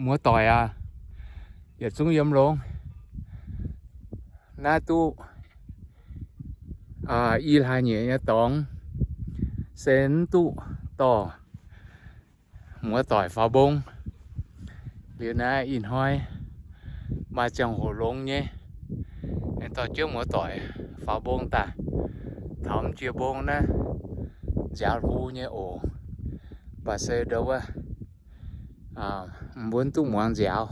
muoz-doic aac, yietc zungv yiem longx. Naaiv duqv i hlaax nyeic nyei dorngx se mv duqv dorh muoz-doic faaux mbong. Liuz naaiv ih hnoi maaih ziangh hoc longx nyei, aengx dorh jienv muoz-doic faaux mbong daaih. Taux mv jiex mbong naaiv nziaaux nqu nyei oc. Mv baac se ndau wuov, mbuo mv duqv muangx nziaaux.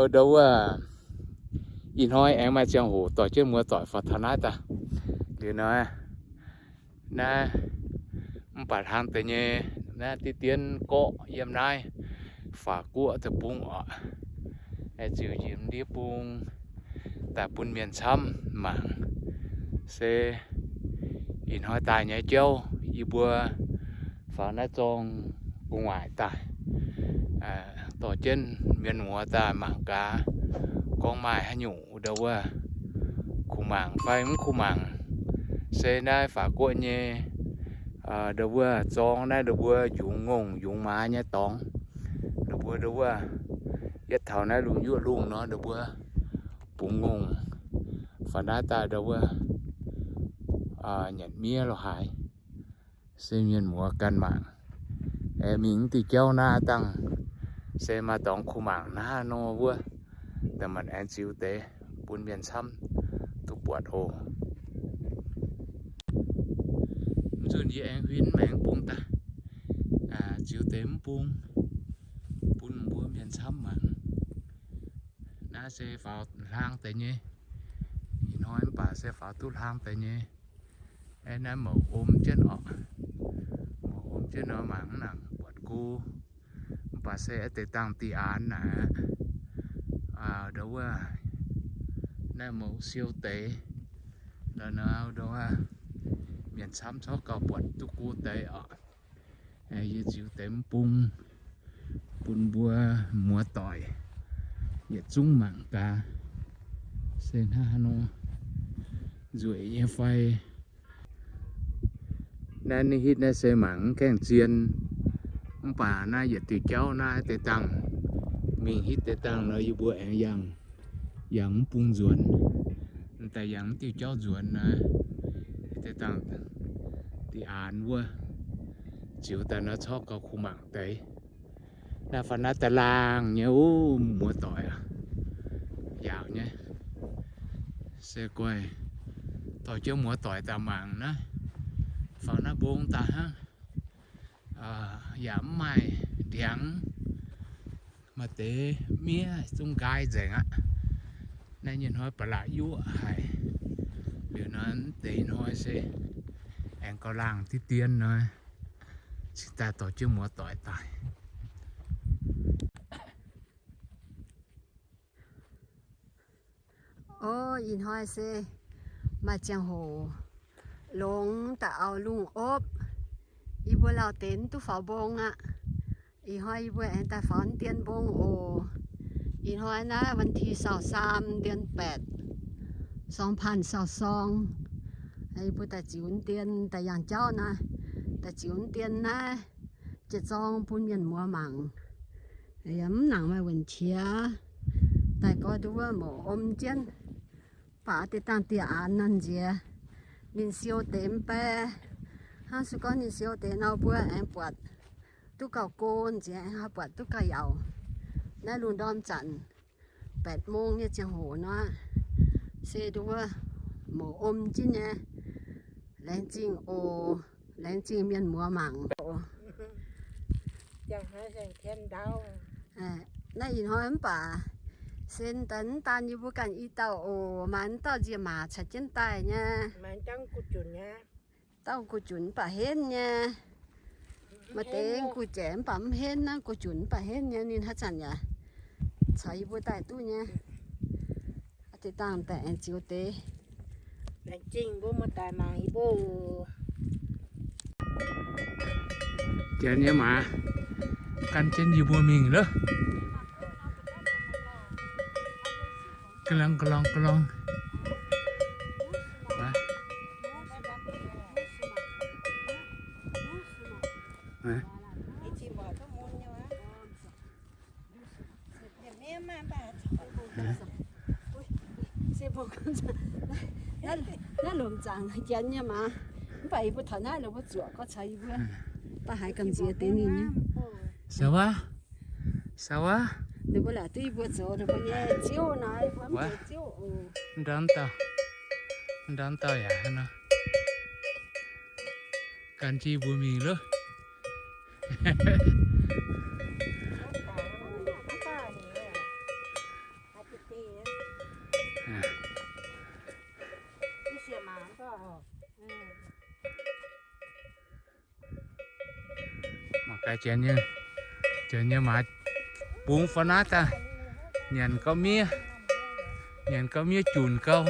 Ndau wuov, ih hnoi aengx maaih ziangh hoc dorh jienv muoz-doic faaux taux naaiv daaih. Liuz nor, naaiv mv baac hlang deix nyei, naaiv diqv dien gorqv yiem naaiv Faatv Guoqv deic-bung oc. Aengx ziux njiec ndiev bung daaih bun mienh camv mangc. Se ih hnoi daaih nyei jauv yie mbuo faaux naaiv zorng gu'nguaaic daaih, dorh jienv mienh muoz daaih mangc gaax, gorngv maaih haaix nyungc ndau wuov kuh mangc fai mv kuh mangc. Se naaiv Faatv Guoqv nyei ndau wuov zorng naaiv ndau mbuo yungz ngongh yungz maaz nyei dorngx. Ndau mbuo ndau wuov yietv taux naaiv lungh yuoqv lungh nor ndau mbuo bungx ngongh faaux naaiv daaih ndau wuov nyanc miev lo haaix. Se mienh muoz ganh mangc. Aengx mingh mv diuh jauv naaiv dangh se maaih dorngx kuh mangc naaiv nor wuov, da'maanc aengx ziux deix bun mienh camv duqv buatc oc. Mv nzunc yie aengx huin maengx bung daaih, ziux deix mv bung bun mbuo mienh camv mangc. Naaiv se faaux hlang deix nyei. Ih hnoi mv baac se faaux duqv hlang deix nyei. Aeqv, naaiv mouc om jienv oc. Mouc om jienv nor mangc mv nangc buatc go. Mv baac se aeqv, deix dangh diqc aanx naaic aqv. Ndau wuov, naaiv mouc siou deix. Ndau nor, ndau wuov, mienh camv corc gauh buatc duqv go deix oc. Yie ziux deix mv bung bun mbuo muoz-doic yietc zungv mangc gaax, se hnangv haaix nor, nzueic nyei fai. Naaiv ninh hitv naaiv se mangc mv gaengh zien. Mv baac naaiv yietc diuh jauv naaiv deix dangh, mingh hitv deix dangh nor yie mbuo aengx yangh, yangh mv bung nzuonx. Daaih yangh mv diuh jauv nzuonx naaiv, hitv deix dangh diqc aanx wuov, ziux daaih nor corc gauh kuh mangc deix. Naaiv faaux naaiv daaih laangh nyei, o, muoz-doic aac, yaauc nyei. Se guai dorh jienv muoz-doic daaih mangc naaiv, faaux naaiv mbong daaih hnangv. Yaac mv maaih ndiangx, maaih deix miev zungv nqaai nzengc aqv. Naaiv nyei hnoi ba'laqc yuoqv haic. Liuz nor deix hnoi se aengx gauh laangh diqv dien nor, cingx daaih dorh jienv muoz-doic daaih. O, ih hnoi se maaih ziangh hoc longx daaih auv-lungh opv. Yie mbuo lauh deix mv duqv faaux mbong aqv. Ih hnoi yie mbuo aengx daaih faaux dien mbong oc. Ih hnoi naaiv วันที่ สาม เดือน แปด สองพันยี่สิบสอง. Yie mbuo daaih ziux dien, daaih yangh jauv naaiv, daaih ziux dien naaiv jiex zorng bun mienh muoz mangc. Yaac mv nangc maaih wuonh qiex. Daaih gorx nduov mouc om jienv, baac deix dangh dieh aanx nor nziex, ninh siou deix mv bei. Hnangv se gorngv ninh siou deix nor mbuo aengx buatc duqv gauh go nziex, aengx buatc duqv gauh yaauc. Naaiv lungh ndorm zanc แปดโมง nyei ziangh hoc nor, se nduov mouc om jienv nyei. Laengz zingh oc. Laengz zingh mienh muoz mangc. Naaiv ih hnoi mv baac se daaih mv daan yie mbuo ganh i dauh oc, maaih mv dauh nzie maac caux jienv daaih nyei. Dauh guh junc mv baac henv nyei. Maaih deix guh jaic mv baac mv henv, naaiv guh junc mv baac henv nyei. Ninh haaix zanc yaac caux yie mbuo daaih duqv nyei. Deix dangh daaih aengx ziux deix. Laengz zingh mbuo muoz-doic mangc yie mbuo. Janx nyei maaz gan jienv yie mbuo mingh loh. Ga'long ga'long ga'long. Naaiv lomc zaangc janx nyei maah. Mv baac yie mbuo taux naaiv, mbuo zuoqc gorngv caux yie mbuo daaih haiz gamh nziex deix ninh nyei. Sawv, sawv, ninh mbuo laaic duqv yie mbuo zoux ninh mbuo nyei ziouv nor, yie mbuo mv zoux ziouv oc. Ndau, ndau dauh yaac hnangv nor gan jienv mbuo mingh loh. Mangc gaax janx nyei, janx nyei maaz bungx faaux naaiv daaih, nyanc gauh miev, nyanc gauh miev junc gauh.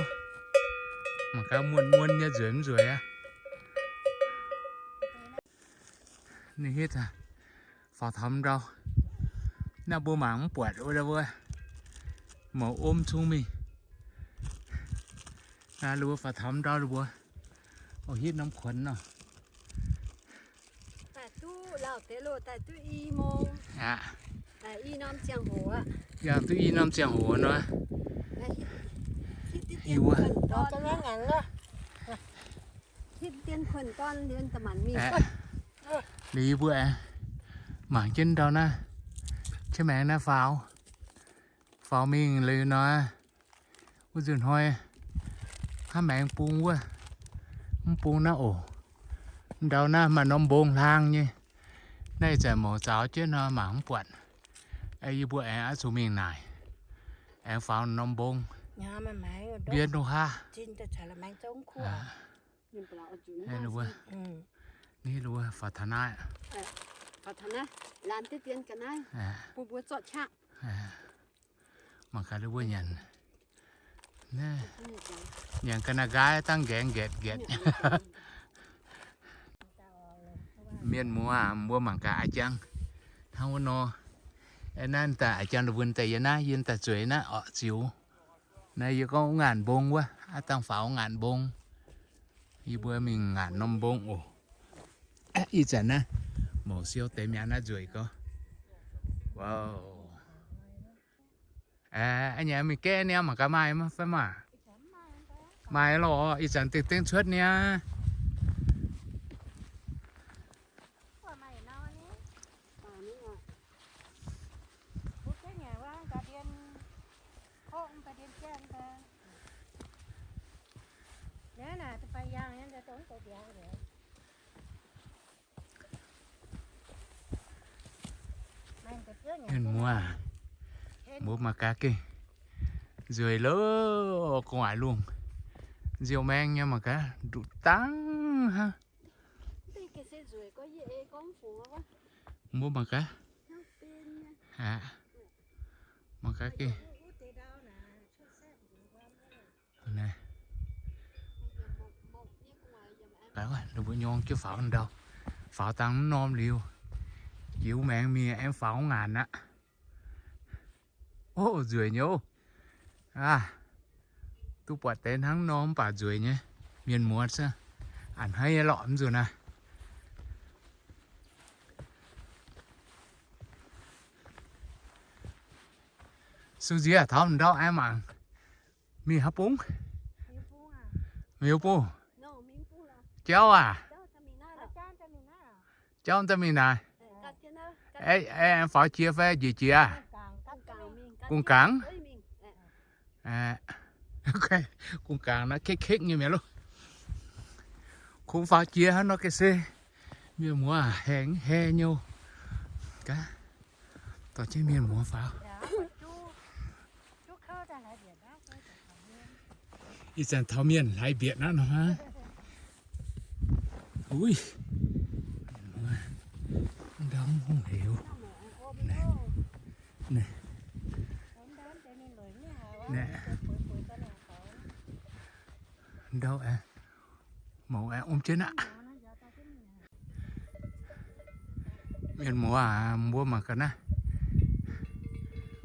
Mangc gaax muonz-muonz nyei nzueic mv nzueic aqv. Ninh hitv faaux taux ndau. Naaiv mbuo mangc mv buatc wuov, mbuo mouc om cung mingh. Naaiv mbuo faaux taux ndau mbuo, o, hitv norm kuonx nor. Daaih duqv lauh deix loh, daaih duqv i mong. Aqv. Yangh duqv i norm ziangh hoc nor. Hiuv wuov. Hitv dien kuonx dorn liuz da'maanc mingh. Liuz yie mbuo aengx mangc jienv ndau naaiv, jienv maengx naaiv faaux, faaux mingh liuz nor, wuov nzunc hnoi hnangv maengx bung wuov, mv bung naaiv oc. Ndau naaiv maaih norm mbong hlang nyei. Naaiv ih zanc mouc zaux jienv nor mangc mv buatc. Yie mbuo aengx oix zuqc mingh naaic, aengx faaux norm mbong. Mbien nu haav. Ni lu faaux taux naaiv. Mangc gaax lu mbuo nyanc. Nyanc ga'naaiv nqaai dangv nqaengx nqaetc nqaetc. Mienh muoz, mbuo mangc gaax a'jang hnangv wuov nor. Naaiv daaih a'jang la'wuonh daaih yie naaiv, yie daaih zueiz naaiv orqc ziux. Naaiv yie gorngv wuov ngaanc mbong wuov, aav dangh faaux ngaanc mbong. Yie mbuo mingh ngaanc norm mbong oc. Ih zanc naaiv mouc siou deix mi'aqv naaiv nzueic gau. Aa, nyei mingh gaeqv niaa, mangc gaax maaih maiv fai maah. Maaih lorqc, ih zanc dengh dengh cuotv niaa. Mienh muoz, mbuo mangc gaax gengh nzueic loh, gu'nguaaic lungh, nziou maeng nyei mangc gaax nduqc dangv hnangv. Mbuo mangc gaax, mangc gaax gengh Ninh mbuo nyorng jienv faaux ndau, faaux dangh mv norm liuz, jiux maengx mingh aengx faaux ngaanc aqv. Ov, nzueic nyei ov. Aa, duqv buatc deix hnangv nor mv baac nzueic nyei. Mienh muoz, a'hneiv nyei lorqc mv nzunc naaiv. Sux nziex taux ndau aengx mangc. Mingh haaix bung? Mingh bung? Jauv aac? Jauv daaih mingh naaic. Aengx faaux jiex fai njiec jiex? Gungh gangx. Gungh gangx naaiv kekv-kekv nyei mi'aqv loh. Kungx faaux jiex hnangv nor ga'sie. Mienh muoz, haengx hae nyou. Gaax, dorh jienv mienh muoz faaux. Ih zanc taux mienh hlaaix mbietc naaiv nor hnangv. Uix, ndau hungh heuc. Ndau aengx, mouc aengx om jienv aqv. Mienh muoz aac, mbuo mangc gaax naaiv,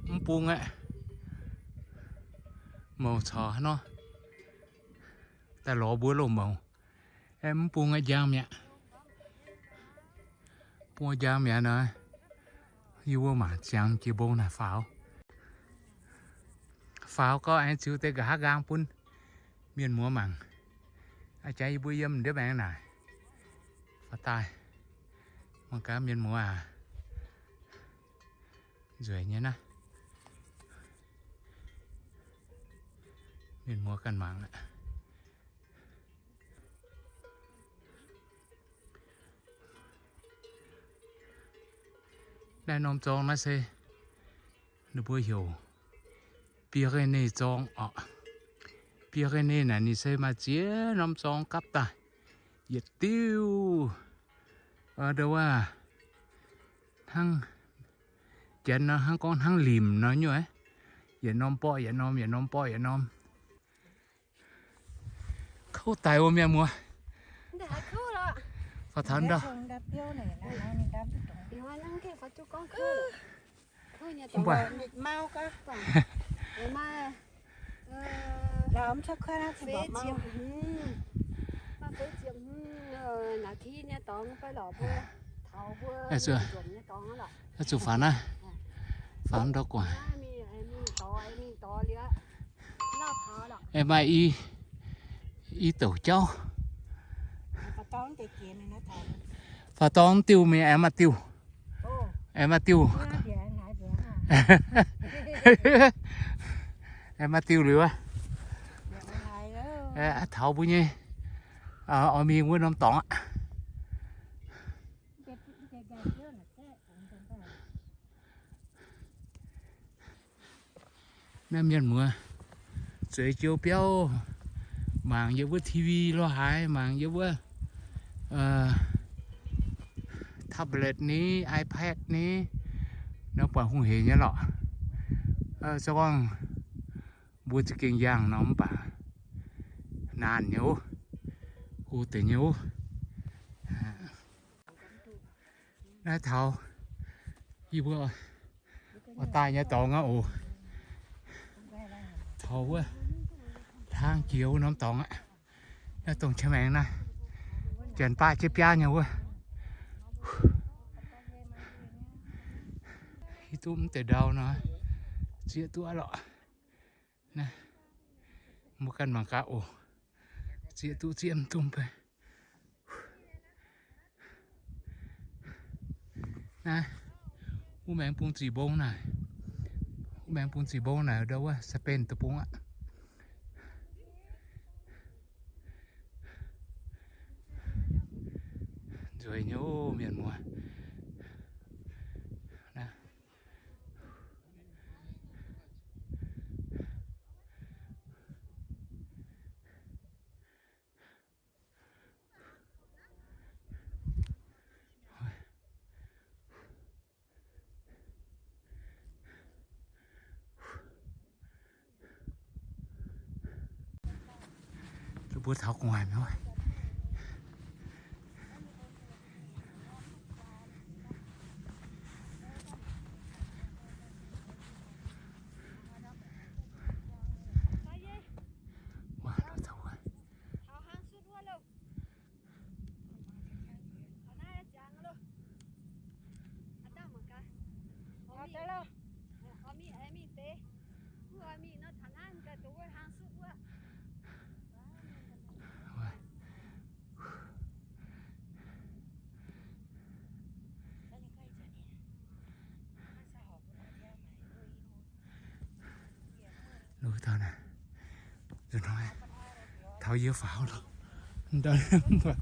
mv bung aeqv, mouc corc haaix nor, daaih lorz mbuo loz-mouc. Aeqv, mv bung aeqv, njang mi'aqv. Bung njang mi'aqv nor, yie mbuo mangc ziangx jiex mbong naaic faaux. Faaux gau aengx ziux deix nqa'haav nqaang bun mienh muoz mangc. A'jang yie mbuo yiem ndiev maengx naaic. Faaux daaih mangc gaax mienh muoz aac. Nzueic nyei naaiv. Mienh muoz ganh mangc aqv. Naaiv norm zorng naaiv se ninh mbuo heuc Pyrénées zorng oc. Pyrénées naaic ninh se maaih ziex norm zorng gapv daaih. Yietc diuh, ndo wuov, hnangv janx nor hnangv gorngv hnangv limc nor nyuoz, yietc norm borqv yietc norm, yietc norm borqv yietc norm. Kouv daic wuov mienh muoz. Faaux taux ndau. Zuqc faaux naaiv, faaux ndau gu'nguaaic. Aengx maaih i, i douc jauv. Faaux dorng diuh mingh aengx maaih diuh, aengx maaih diuh, aengx maaih diuh liuz aqv. Taux mbuo nyei oix mingh wuov norm dorngx aqv. Naaiv mienh muoz zueiz jiou biauv, mangc yiem wuov T V lorz haaix, mangc yiem wuov tablet ni, iPad ni, nor buatc hungh heic nyei lorqc. Se gorngv mbuo za'gengh yangh nor mv baac naanc nyei oc, gu deix nyei oc. Naaiv taux yie mbuo oix daaih nyei dorngx aqv oc. Taux wuov hlaang jiex wuov norm dorngx aqv. Naaiv dongh qiex maengx naaiv, janx baav jienv biaav nyei wuov. Hiuv duqv mv deix ndau nor, zieqv duqv lorqc. Naaiv, mbuo ganh mangc gaax oc. Zieqv duqv zieqv mv duqv mv bei. Naaiv, wuov maengx bung ziqc mbong naaic. Wuov maengx bung ziqc mbong naaic ndau wuov Spain deic-bung aqv. Nzueic nyei oc mienh muoz. Naaiv. Mbuo taux gu'nguaaic mi'aqv. Lu taux naaic, taux yie faaux lorqc. Ndau mv baac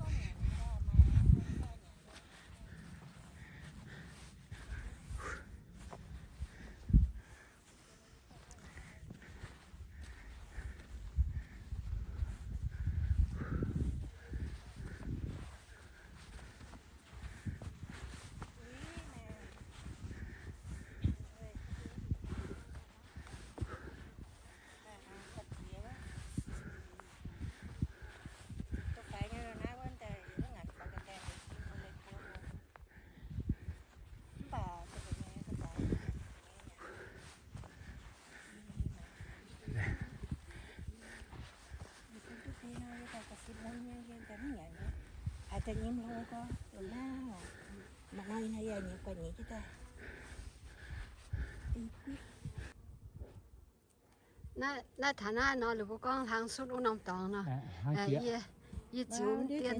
Naaiv taux naaiv nor, ninh mbuo gorngv hlang sutv wuov norm dorngx nor. Yie ziux mv dien,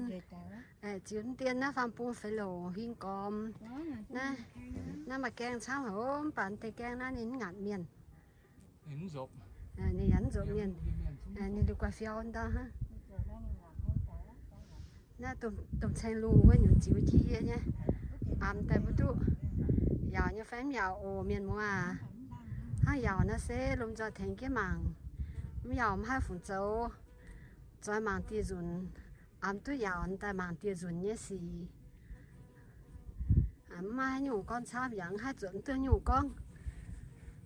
ziux mv dien naaiv faam bung feix louc hing gormx. Naaiv maaih gaeng camv haic, mv baac deix gaeng naaiv ninh mv ngaatc mienh. Ninh yaac mv nzopc mienh. Ninh liuz guaix fiou ndau hnangv. Naaiv domh ceng lungh wuov nyungc ziux jienv yie nyei. Aamx daaih mbuo duqv yaauc nyei fai mv yaauc oc mienh muoz aac. Hnangv yaauc naaiv se lomh nzoih tengx jienv mangc. Mv yaauc mv haih fungc zoux. Zoih mangc dieh nzunc. Aamx duqv yaauc daaih mangc dieh nzunc nyei sic. Mv maaih haaix nyungc gorngv camv yaac mv haih zuotc mv duqv nyungc gorngv.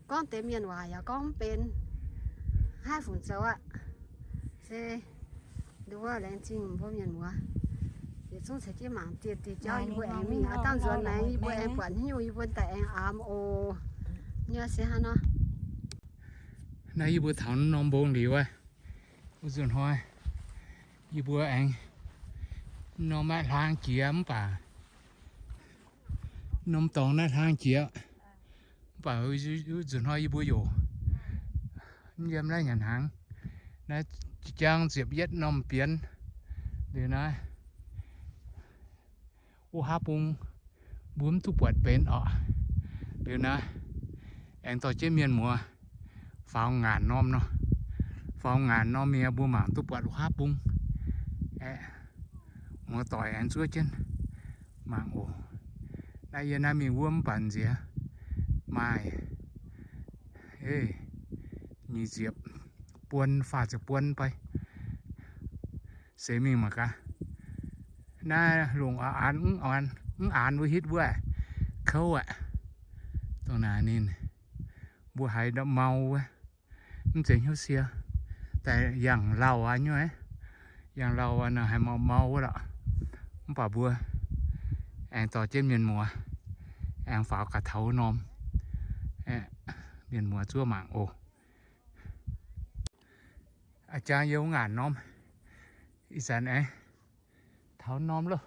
Gorngv deix mienh waac yaac gorngv mv benx. Mv haih fungc zoux aqv. Se nduov laengz zingh mbuo mienh muoz. Yietc zungv ceix jienv mangc dieh dieh jauv yie mbuo aengx mingh aqv. Dangh nzuonx maengx yie mbuo aengx buatc haaix nyungc yie mbuo daaih aengx aamx oc. Nyei se hnangv nor. Naaiv yie mbuo taux norm mbong liuz aqv. Wuov nzunc hnoi yie mbuo aengx norm naaiv hlang jiex mv baac norm dorngx naaiv hlang jiex. Mv baac wuov nzunc hnoi yie mbuo yaac mv yiem naaiv nyanc hnaangx. Naaiv jang ziepc yietv norm bienx liuz naaiv wuov haav bung mbuo mv duqv buatc benx orqc. Liuz naaiv aengx dorh jienv mienh muoz faaux ngaanc norm nor. Faaux ngaanc norm mienh mbuo mangc duqv buatc wuov haav bung. Aeqv, muoz-doic aengx zuov jienv mangc oc. Naaiv yie naaiv mingh wuov mv baac nziex maaih, ei, nyic ziepc buon, faah ziepc buon bei. Seix mingh mangc gaax. Naaiv lungh aanx, mv aanx wuov hitv wuov, kouv aqv. Dongh naaic ninh mbuo haiz ndau mau wuov, mv zeiz hnyouv sie, daaih yangh lauh aqv nyuoz, yangh lauh aqv nor haiz mau mau wuov lorqc. Mv baac mbuo aengx dorh jienv mienh muoz aengx faaux gaax taux wuov norm, mienh muoz zuov mangc oc. A'jang yie wuov ngaanc norm, ih zanc aengx taux norm loh.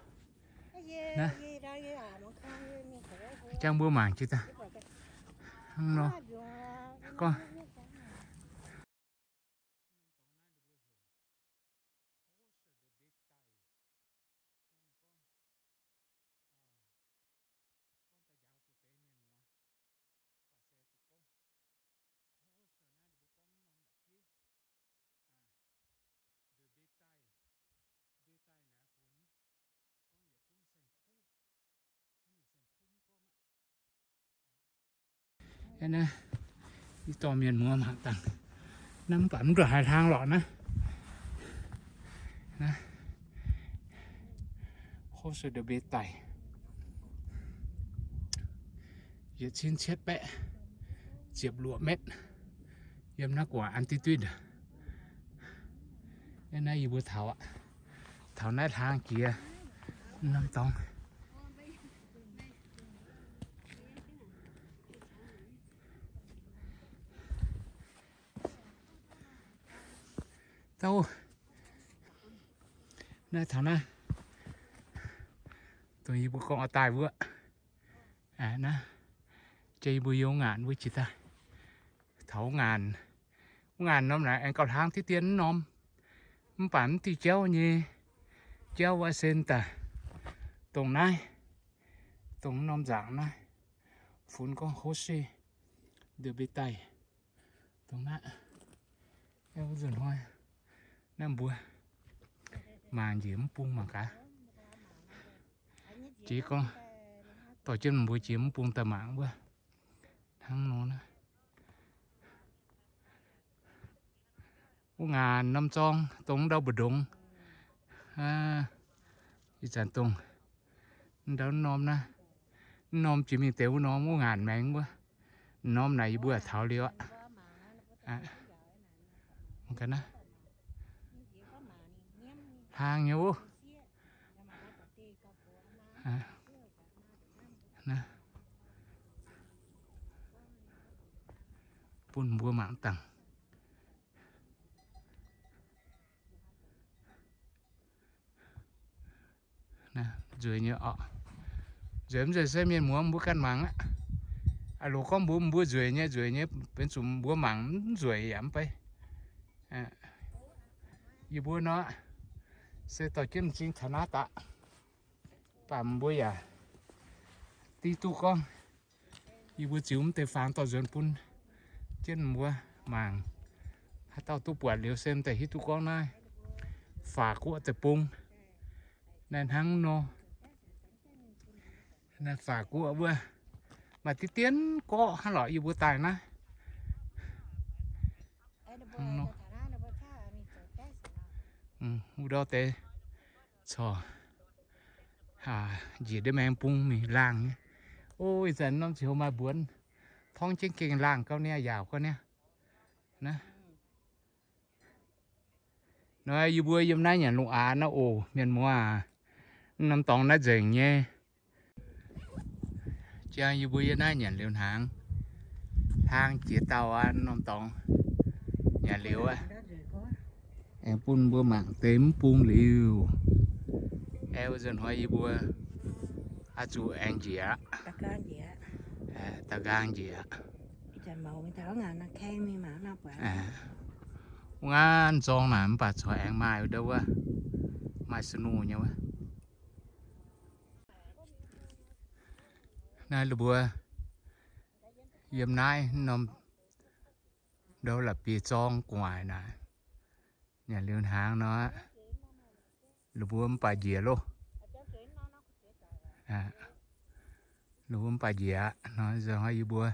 A'jang mbuo mangc jiex daaih hnangv nor. Gorngv Naaiv, ih dorh mienh muoz mangc dangh. Naaiv mv baac mv ndongc haaix hlang lorqc naaiv. Naaiv, hov se ndau mbe daic, yietc cin cietv baeqv ziepc luoqc metv, yiem naaiv gu'nguaaic an diuv duiv. Naaiv yie mbuo taux aqv, taux naaiv hlang jiex norm dorngx. Dauh, naaiv taux naaiv, dongh yie mbuo gorngv oix daaih wuov. Naaiv, jiex yie mbuo yiem ngaanc wuov jiex daaih. Taux wuov ngaanc, wuov ngaanc norm naaic aengx gauh hlang diqv dien wuov norm, mv baac mv diuh jauv nyei, jauv wuov sen daaih. Dongh naaiv, dongh norm nzaangc naaiv, funx gorngv Jose de Bettai. Dongh naaiv, wuov nzunc hnoi naaiv mbuo mangc njiec mv bung mangc gaax. Jiex gorngv dorh jienv mbuo jiex mv bung daaih mangc wuov hnangv nor naaiv. Wuov ngaanc norm zorng dongh ndau mbu'ndongx, ih zanc dongh ndau norm naaiv, norm jiex mingh deix wuov norm wuov ngaanc maengx wuov. Norm naaic yie mbuo taux liuz aqv. Hlang nyei wuov. Bun mbuo mangc dangh. Nzueic nyei orqc. Nzueic mv nzueic se mienh muoz mbuo ganh mangc aqv. Loz gorngv mbuox mbuo nzueic nyei, nzueic nyei, benx zuqc mbuo mangc mv nzueic yaac mv bei. Yie mbuo nor se dorh jienv m'zing taux naaiv daaih, mv baac mbuo yaac div duqv gorngv yie mbuo ziux mv deix faang dorh nzuonx bun jienv mbuo mangc. Haaix dauh duqv buatc liuz se mv deix hiuv duqv gorngv naaiv Faatv Guoqv deic-bung naaiv hnangv nor. Naaiv Faatv Guoqv wuov maaih diqv dien gorqv hnangv lorqc yie mbuo daaih naaiv. Wuov ndau deix corc njiec ndiev maengx bung mingh laangh nyei. O, ih zanc norm ziangh hoc maaih mbuonx torngv jienv gengh laangh gauh niaa, yaauc gauh niaa. Nor yie mbuo yiem naaiv nyanc lungh aanx naaiv oc, mienh muoz aac. Norm dorngx naaiv nzengc nyei. Jang yie mbuo yiem naaiv nyanc liuz hnaangx, hlang jiex dauh aqv, norm dorngx nyanc liuz aqv. Aengx bun mbuo mangc deix mv bung liuz, aengx wuov nzunc hnoi yie mbuo oix zuqc aengx njiec aqv. Da'nqaang njiec aqv. Wuov ngaanv zorng naaic mv baac corc aengx maaih ndau wuov, maaih snow nyei wuov. Naaiv la'buo yiem naaiv norm ndau la'bieiv-zorng gu'nguaaic naaic, nyanc liuz hnaangx nor, la'buo mv baac njiec loh. La'buo mv baac njiec aqv. Nor nzunc hnoi yie mbuo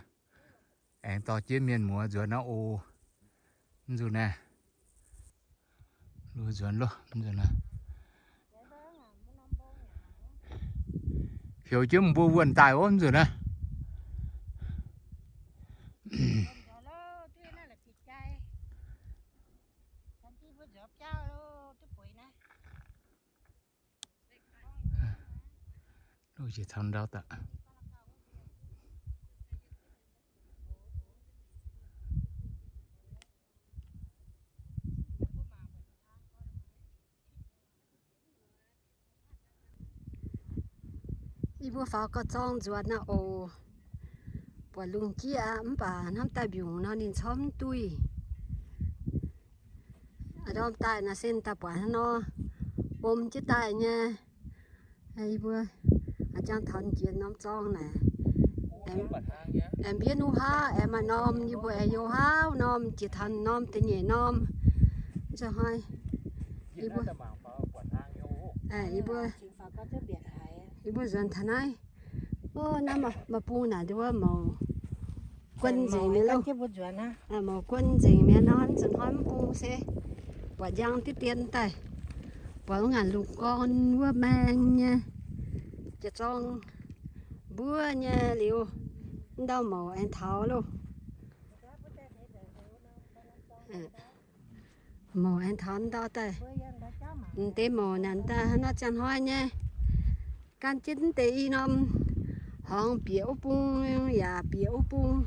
aengx dorh jienv mienh muoz nzuonx naaiv oc. Nzunc naaiv nzuonx loh, nzunc naaiv heuc jienv mbuo wuonh daaih ov, nzunc naaiv. Loz jiex taux ndau daaih. Yie mbuo faaux gauh zorng nzuonx naaiv oc. Buatc lungh jieqv aqv, mv baac hnamv daaih mbiungc nor ninh corc mv duih. Ndorm daaih naaic se daaih buatc hnangv nor, om jienv daaih nyei. Yie mbuo jangx taux jiex norm zorng naaic, aengx mbiev nuqv haav aengx maaih norm, yie mbuo aengx youh haav norm jiex taux norm da'nyeic norm. Nzunc hnoi yie mbuo, yie mbuo, yie mbuo nzuonx taux naaiv. Naaiv maaih bung naaic nduov mouc guon nzengc mi'aqv, mouc guon nzengc mi'aqv nor, nzunc hnoi mv bung se buatc njang diqv dien daaih, buatc wuov ngaanc lungh gorn wuov maeng nyei, jiex zorng mbuov nyei liuz, ndau mouc aengx taux loh. Mouc aengx taux ndau daaih. M'deix mouc naaic daaih hnangv nor ziangh hnoi nyei. Gan jienv m'deix i norm horngz bieqc wuov bung yaac bieqc wuov bung,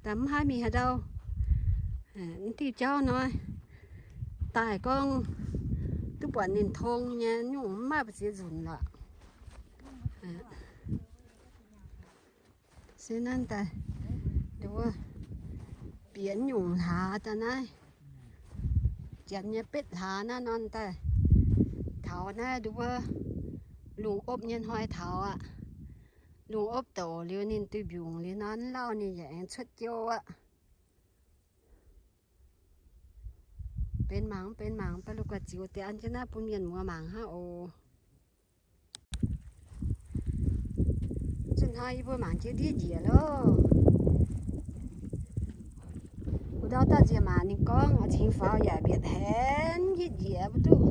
daaih mv haih mingh haaix ndau. Mv diuh jauv nor, daaih gorngv duqv buatc ninh tong nyei, nyungc mv maaih mbu'ziex nzunc lorqc. Se naaiv daaih, nduov, bieqc nyungc hlaax daaih naaiv, janx nyei betv hlaax naaiv nor daaih, taux naaiv nduov, lungh opv nyei hnoi taux aqv. Lungh opv douc liuz ninh duih mbiungc liuz nor, lauh ninh yaac aengx cuotv jou aqv. Benx mangc, benx mangc, baac lungh guaix ziux deix an jienv naaiv bun mienh muoz mangc hnangv oc. Zunc hnoi yie mbuo mangc jienv ndiev njiec loh. Wuov ndau daaih nziex maac ninh gorngv, cingx faaux yaac mbietc haenx njiec mbuo duqv,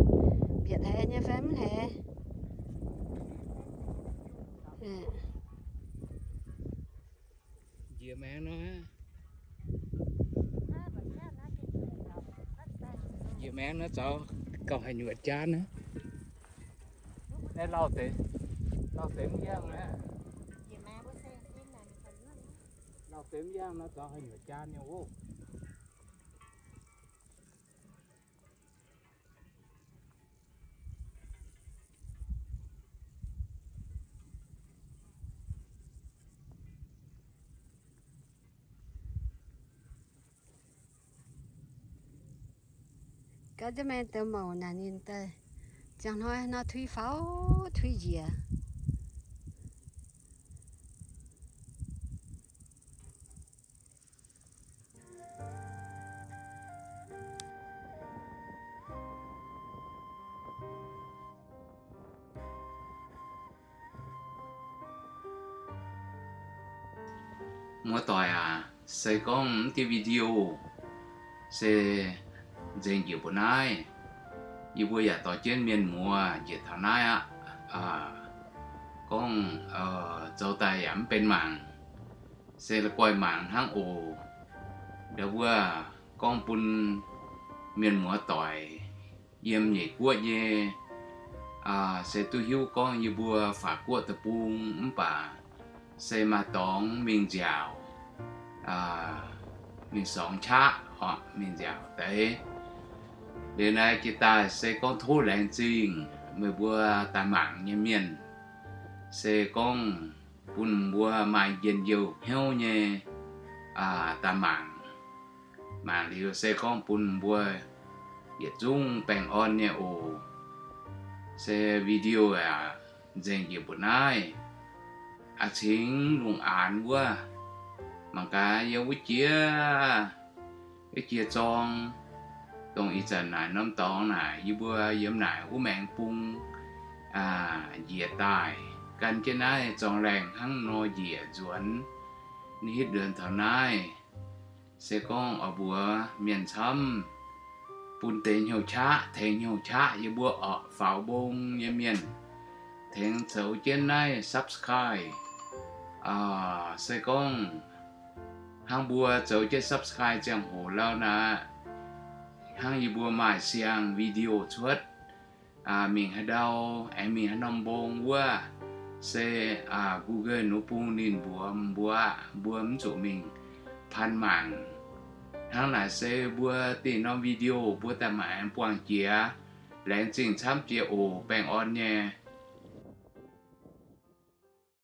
mbietc haenx nyei fai mv haenx. Njiec maengx nor, njiec maengx nor zaux gauh haaix nyuoqc jaan aqv. Naaiv lauh deix, lauh deix mv yangh aqv. Lauh deix mv yangh nor zaux haaix nyuoqc jaan nyei oc. Mv deix mouc naaic ninh daaih ziangh hnoi nor tuix faaux tuix njiec. Muoz-doic aac, se gorngv mv diuh video se nzengc njiec mbuo naaiv. Yie mbuo yaac dorh jienv mienh muoz njiec taux naaiv aqv. Gorngv zoux daaih yaac mv benx mangc, se la'guaih mangc hnangv oc. Ndau wuov gorngv bun mienh muoz-doic yiem nyeic guoqv nyei se duqv hiuv gorngv yie mbuo Faac Guoqv deic-bung mv baac se maaih dorngx mingh nziaauc, mingh sorngx qaqv oc, mingh nziaauc deix. Liuz naaiv jiex daaih se gorngv tov laengz zingh meih mbuo daaih mangc nyei mienh, se gorngv bun mbuo maaih njien-youh hnyouv nyei daaih mangc. Mangc liuz se gorngv bun mbuo yietc zungv baengh orn nyei oc. Se video aac, nzengc njiec mbuo naaiv. A'cingx lungh aanx wuov, mangc gaax yiem wuov jiex, wuov jiex zorng, dongh ih zanc naaic norm dorngx naaic yie mbuo yiem naaic wuov maengx bung njiec daaih gan jienv naaiv zorng laengh hnangv nor njiec nzuonx. Ninh hitv nzuonx taux naaiv, se gorngv oix mbuox mienh camv, bun deix hnyouv qaqv, tengx hnyouv qaqv yie mbuo orqc, faaux mbong nyei mienh, tengx zoux jienv naaiv subscribe. Se gorngv hnangv mbuo zoux jienv subscribe ziangh hoc lauh naaic, hnangv yie mbuo maaih siang video cuotv mingh haaix ndau, aengx mingh haaix norm mbong wuov, se Google nor bung ninh mbuox mbuo, mbuo mv zuqc mingh pan mangc. Hnangv naaic se mbuo dingh norm video mbuo daaih maaih aengx buangh jiex. Laengz zingh camv jiex oc, baengh orn nyei.